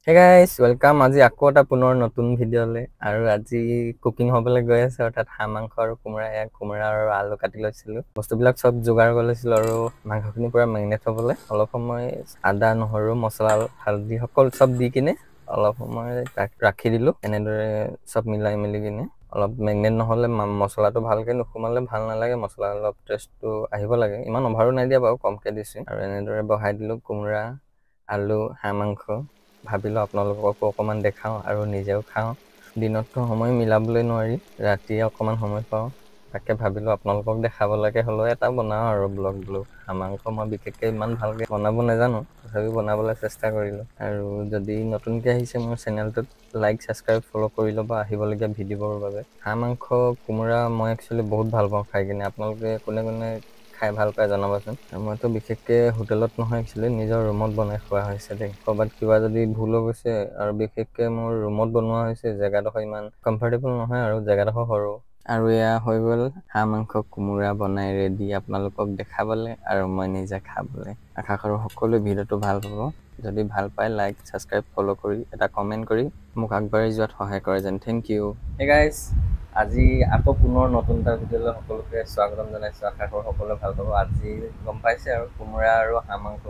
Hey guys, welcome. আজি আকৌ এটা পুনৰ নতুন ভিডিঅ'লৈ। আৰু আজি কুকিং হ'বলৈ গৈ আছে, অৰ্থাৎ হাঁহ মাংস আৰু কোমোৰা। এয়া কোমোৰা আৰু আলু কাটি লৈছিলোঁ, বস্তুবিলাক চব যোগাৰ কৰি লৈছিলোঁ। আৰু মাংসখিনি পূৰা মেৰিনেট হ'বলৈ অলপ সময় আদা নহৰু মছলা হালধি সকলো চব দি কিনে অলপ সময় তাক ৰাখি দিলোঁ। এনেদৰে চব মিলাই মেলি কিনে অলপ মেৰিনেট নহ'লে মছলাটো ভালকৈ নোসোমালে ভাল নালাগে, মছলা অলপ টেষ্টটো আহিব লাগে। ইমান অভাৰো নাই দিয়া বাৰু, কমকৈ দিছোঁ। আৰু এনেদৰে বহাই দিলোঁ কোমোৰা আলু হাঁহ মাংস। ভাবিলোঁ আপোনালোককো অকণমান দেখাওঁ আৰু নিজেও খাওঁ। দিনততো সময় মিলাবলৈ নোৱাৰি, ৰাতিয়ে অকণমান সময় পাওঁ, তাকে ভাবিলোঁ আপোনালোকক দেখাবলৈকে হ'লেও এটা বনাওঁ আৰু ব্লগ বোলো। হাঁহ মাংস মই বিশেষকৈ ইমান ভালকৈ বনাব নাজানো, তথাপিও বনাবলৈ চেষ্টা কৰিলোঁ। আৰু যদি নতুনকৈ আহিছে মোৰ চেনেলটোত লাইক ছাবস্ক্ৰাইব ফ'ল' কৰি ল'ব আহিবলগীয়া ভিডিঅ'বোৰৰ বাবে। হাঁহ মাংস কোমোৰা মই একচুৱেলি বহুত ভাল পাওঁ খাই কিনে। আপোনালোকে কোনে কোনে খাই ভাল পায় জনাবচোন। মইতো বিশেষকৈ হোটেলত নহয়, একচুৱেলি নিজৰ ৰুমত বনাই খোৱা হৈছে দেই। ক'ৰবাত কিবা যদি ভুল হৈ গৈছে, আৰু বিশেষকৈ মোৰ ৰুমত বনোৱা হৈছে, জেগাডোখৰ ইমান কমফৰ্টেবল নহয় আৰু জেগাডোখৰ সৰু। আৰু এয়া হৈ গ'ল হাঁহ মাংস কোমোৰা বনাই ৰেডি আপোনালোকক দেখাবলৈ আৰু মই নিজে খাবলৈ। আশা কৰোঁ সকলোৱে ভিডিঅ'টো ভাল পাব। যদি ভাল পায় লাইক ছাবস্ক্ৰাইব ফ'ল' কৰি এটা কমেণ্ট কৰি মোক আগবাঢ়ি যোৱাত সহায় কৰে যেন। Thank you. Hey guys, আজি আকৌ পুনৰ নতুন এটা ভিডিঅ'লৈ সকলোকে স্বাগতম জনাইছোঁ। আশা কৰোঁ সকলোৱে ভাল পাব। আজি গম পাইছে আৰু কোমোৰা আৰু হাঁহ মাংস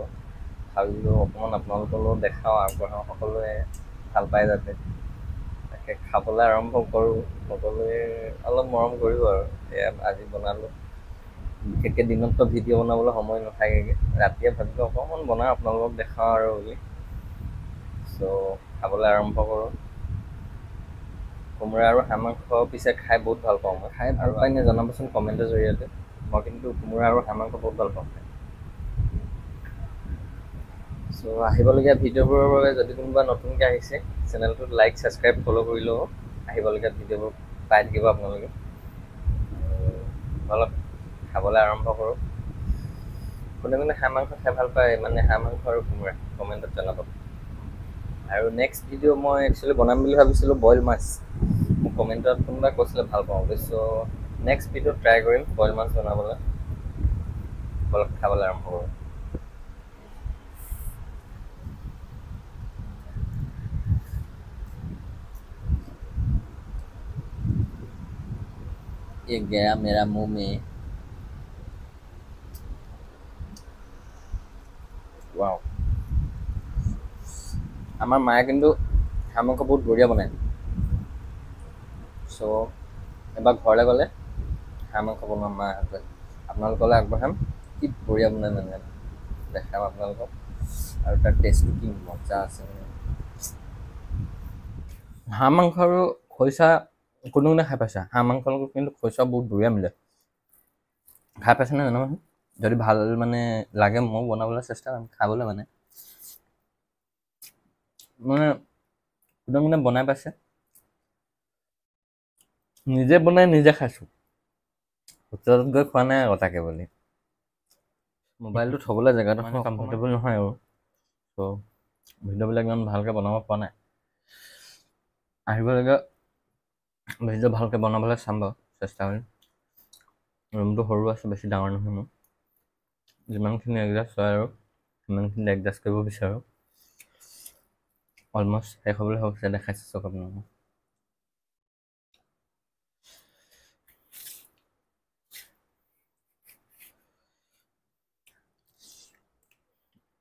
ভাবিলোঁ অকণমান আপোনালোকলৈও দেখাওঁ, আগবঢ়াওঁ, সকলোৱে ভাল পায় যাতে। তাকে খাবলৈ আৰম্ভ কৰোঁ, সকলোৱে অলপ মৰম কৰিব। আৰু এয়া আজি বনালোঁ, বিশেষকৈ দিনততো ভিডিঅ' বনাবলৈ সময় নাথাকেগৈ, ৰাতিয়ে ভাবিলোঁ অকণমান বনাওঁ আপোনালোকক দেখাওঁ আৰু বুলি। চ' খাবলৈ আৰম্ভ কৰোঁ। কোমোৰা আৰু হাঁহ মাংস পিছে খাই বহুত ভাল পাওঁ মই। খাই ভাল পাই নে জনাবচোন কমেণ্টৰ জৰিয়তে। মই কিন্তু কোমোৰা আৰু হাঁহ মাংস বহুত ভাল পাওঁ খাই। চ' আহিবলগীয়া ভিডিঅ'বোৰৰ বাবে যদি কোনোবা নতুনকৈ আহিছে চেনেলটোত লাইক ছাবস্ক্ৰাইব ফ'ল' কৰি ল'ব, আহিবলগীয়া ভিডিঅ'বোৰ পাই থাকিব আপোনালোকে। অলপ খাবলৈ আৰম্ভ কৰোঁ। কোনে কোনে হাঁহ মাংস খাই ভাল পায়, মানে হাঁহ মাংস আৰু কোমোৰা, কমেণ্টত জনাব। আৰু নেক্সট ভিডিঅ' মই একচুৱেলি বনাম বুলি ভাবিছিলোঁ বইল মাছ। মোক কমেণ্টত কোনোবাই কৈছিলে ভাল পাওঁ বুলি। চ' নেক্সট ভিডিঅ'ত ট্ৰাই কৰিম বইল মাছ বনাবলৈ। বলক খাবলৈ আৰম্ভ কৰোঁ। ये गया मेरा मुंह में। वाओ, আমাৰ মায়ে কিন্তু হাঁহ মাংস বহুত বঢ়িয়া বনায়। চ' এবাৰ ঘৰলৈ গ'লে হাঁহ মাংস বনাম মাৰ হাতে, আপোনালোকলৈ আগবঢ়াম। কি বঢ়িয়া বনায় মানে দেখাম আপোনালোকক। আৰু তাৰ টেষ্টটো কি মজা আছে মানে। হাঁহ মাংস আৰু খৰিচা কোনে কোনে খাই পাইছা? হাঁহ মাংসৰ লগত কিন্তু খৰিচা বহুত বঢ়িয়া মিলে। খাই পাইছেনে জনাবচোন। যদি ভাল মানে লাগে ময়ো বনাবলৈ চেষ্টা কৰিম খাবলৈ। মানে মানে কোনে কোনে বনাই পাইছে? নিজে বনাই নিজে খাইছোঁ, হোটেলত গৈ খোৱা নাই আকৌ তাকে বুলি। মোবাইলটো থ'বলৈ জেগাটো কমফৰ্টেবল নহয় আৰু, চ' ভিডিঅ'বিলাক ইমান ভালকৈ বনাব পৰা নাই। আহিবলগীয়া ভিডিঅ' ভালকৈ বনাবলৈ চাম বাৰু, চেষ্টা কৰিম। ৰুমটো সৰু আছে, বেছি ডাঙৰ নহয়। মোৰ যিমানখিনি এডজাষ্ট হয় আৰু সিমানখিনি এডজাষ্ট কৰিব বিচাৰোঁ। অলমষ্ট শেষ হ'বলৈ হৈছে, দেখাইছোঁ চব আপোনালোকক।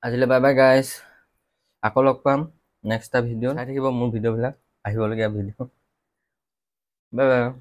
আজিলৈ বাই বাই গাইজ, আকৌ লগ পাম নেক্সট এটা ভিডিঅ'। চাই থাকিব মোৰ ভিডিঅ'বিলাক, আহিবলগীয়া ভিডিঅ'। Bye bye.